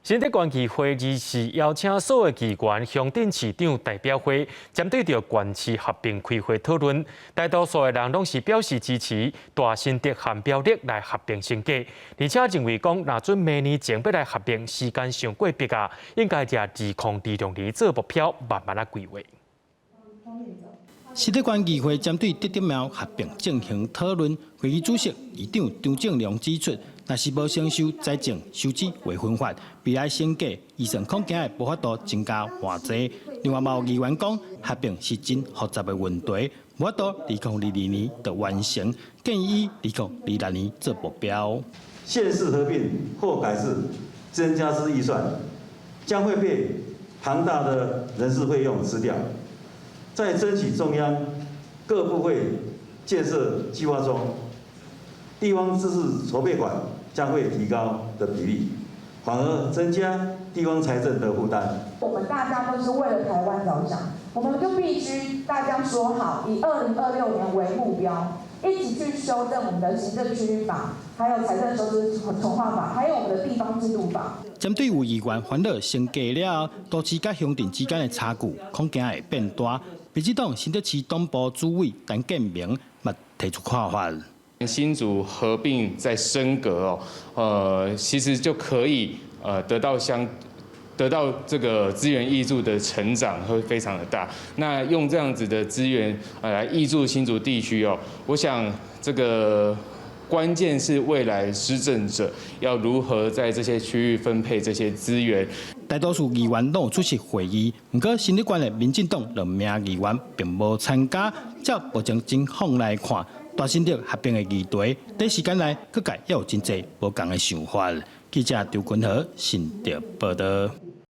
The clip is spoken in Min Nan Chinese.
新竹縣議會二四邀請所有議員、鄉鎮市長代表會，針對著縣市合併開會討論。大多數的人攏是表示支持大新竹和苗栗來合併升格，而且認為講，若準明年前欲來合併，時間傷過迫啊，應該藉2026年做目標，慢慢仔規劃。新竹縣議會針對竹竹苗合併進行討論，會議主席議長張正良指出，若是無承受財政收支劃分法，未來升格預算恐驚會無法度增加偌濟。另外，嘛有議員講，合併是真複雜的問題，無法度2022年就完成，建議以2026年做目標。縣市合併或改制增加之預算，將會被龐大的人事費用吃掉。在爭取中央各部會建設計劃中，地方自治籌備款將會提高的比例，反而增加地方財政的負擔。我們大家都是為了台灣着想，我們就必須大家說好，以2026年為目標，一起去修正我們的行政區域法，還有財政收支重劃法，還有我們的地方制度法。針對有議員煩惱升格了後，都市佮鄉鎮之間的差距恐驚會變大。民進黨新竹市黨部主委陳建明嘛提出看法。新竹合併再升格哦，其實就可以得到這個資源挹注的成長會非常的大。那用這樣子的資源來挹注新竹地區哦，我想這個關鍵是未來施政者要如何在這些區域分配這些資源。大多數議員攏有出席會議，毋過新竹縣的民進黨兩名議員並無參加。照目前情況來看，大新竹合併的議題，短時間內各界也有真濟無仝的想法。記者張君和新竹報導。